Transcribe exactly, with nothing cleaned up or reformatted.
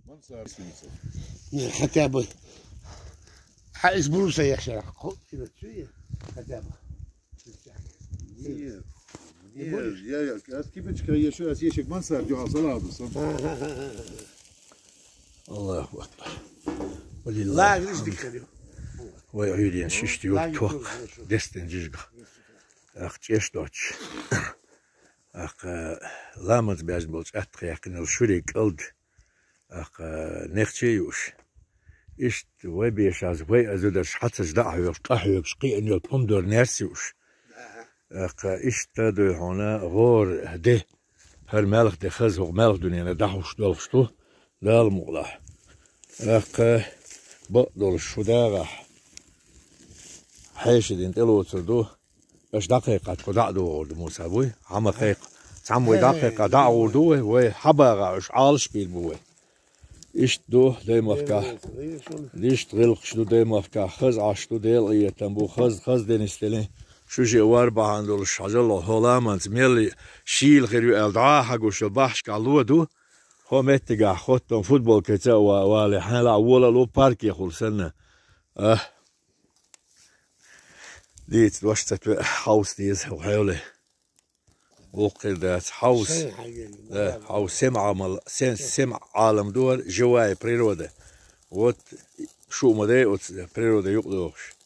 Мансар синица. Не, хотя бы. Хьа из буруса яшара. Хо, ина чуе. Хотя бы. Нет. Нет, я, я, аз кибичка ешо, аз ешек мансар дюхал саладу сан. Аллаху акбар. Валиллахи Лагриш алхамду. Дикарю. Вай Ӏуйрен шишта юрт Лаги тох. Тур хорошо. Дестен жижга. Ах, чеш доч. Ах, ламаз бяж бол чат хякнал шури калд. Ах, нехче юш. Ишт вай бешаз, вай азудаш, хацаж да хьёш, къахьёш, къиънёл, помдор нерси юш. Ах, ишта дуй хьона гӀор де. Хар мелх де хаз, хӀугъ мелх дуьнена дахуш долхуш ду. Дала мукълахь. Ах, бакъ долуш шу дагӀахь. Хьешидин тӀелоцур ду. Аша дӀакхайкхьа, тхо дӀа а догӀур ду, Муса, буй? Хьама кхайкха. Цхьамма вай дӀакхайкхьа, дӀа а гӀур ду вай, вай хьабагӀа уьш Ӏалаш бийр бу вай. Ишт ду, даймахка. Дишт гӀилкхаш ду, даймахка. Хаз Ӏаш ду, Дела Ӏиятам бу, хаз, хаз денис делин. Шу же вар бахьан долуш, хьажалла, хьо ламанца мелли шийла хир ю аьлла, дӀа а хьагуш, бахьашка ло ду. Хьо меттигахь хоттон футболкаца а ва-, вале, хьайла а волалу парке хула санна. Ах. Дийца дош ца тоьа, хьовса деза хьо хьевле. Вукхир дац, хьовса. Шайн хьайгина, Да, да, хьовса сема Ӏамал, сен-, сема Ӏалам дугӀар, живая природа. Вот, шу ма дай оцу природа юкъадохуш.